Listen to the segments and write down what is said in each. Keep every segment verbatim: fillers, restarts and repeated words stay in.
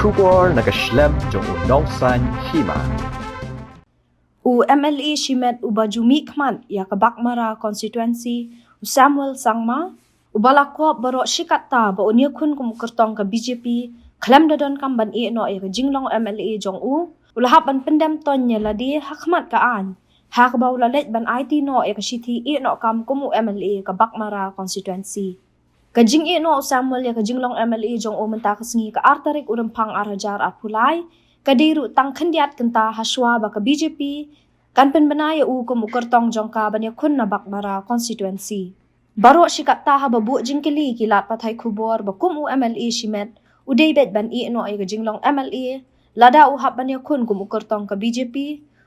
Khubor na ka shlem jong u Nongsaiñ Hima. U M L A shimet uba ju mih khmat ïa ka Baghmara constituency, u Samuel Sangma, uba la kup baroh shi katta ba un ïakhun kum u kyrtong ka B J P, khlem da donkam ban ïeh noh ïa ka jinglong M L A jong u, u la hap ban pyndem toñ ïa lade ha khmat ka aiñ, ha kaba u la leit ban aiti noh ïa ka shithi ïeh noh kam kum u M L A ka Baghmara constituency. Ka jingïeh noh u Samuel ïa ka jinglong M L A jong u mynta ka sngi ka ar tarik u Rymphang ar hajar arphew lai, ka dei ruh tang khyndiat kynta hashwa ba ka B J P kan pynbna ïa u kum u kyrtong jong ka ban ïakhun na Baghmara constituency. Baroh shi katta haba buh jingkylli ki lad pathai khubor ba kum u M L A shimet u dei beit ban ïeh noh ïa ka jinglong M L A, lada u hap ban ïakhun kum u kyrtong ka B J P,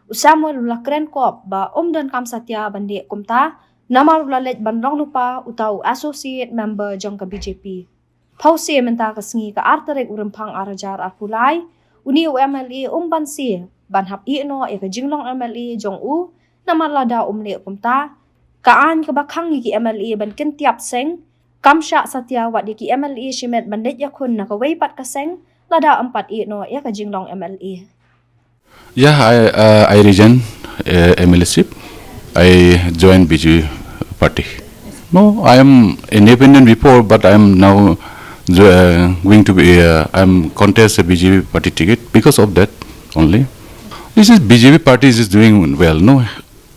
u Samuel u la kren kup ba um donkam satia ban leh kumta, namar u la leit ban long lypa uta u associate member jong ka B J P. Phewse mynta ka sngi ka ar tarik u Rymphang ar hajar arphew lai, une u M L A um banse ban hap ïeh noh ïa ka jinglong M L A jong u, namar lada um leh kumta, ka aiñ kaba khang ïa ki M L A ban kyntiap seng, kam shah satia wat ïa ki M L A shimet ban leit ïakhun na kawei pat ka seng, lada um pat ïeh noh ïa ka jinglong M L A. Yeah, I, uh, I resign, uh, M L A ship. I join B J P party. No, I am independent before, but I am now jo- uh, going to be, uh, I am contest the B J P party ticket because of that only. This is B J P party is doing well, no?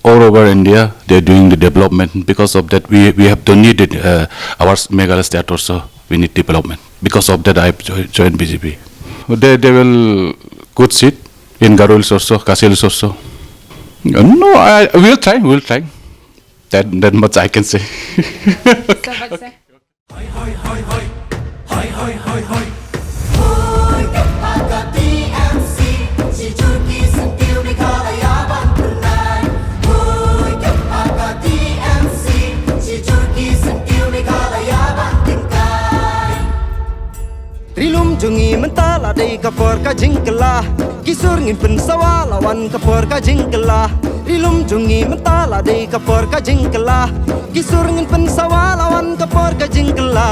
All over India, they are doing the development. Because of that, we, we have donated, uh, our Meghalaya state also. We need development. Because of that, I have jo- joined B J P. They, they will good seat in Garo Hills also, Khasi Hills also. Uh, no, I will try, will try. That, that much I can say. Ri lum jong ngi mynta la dei ka por ka jingkylla. Ki sur ngin pynsawa la wan ka por ka jingkylla. Ri lum jong ngi mynta la dei ka por ka jingkylla. Ki sur ngin pynsawa la wan ka por ka jingkylla.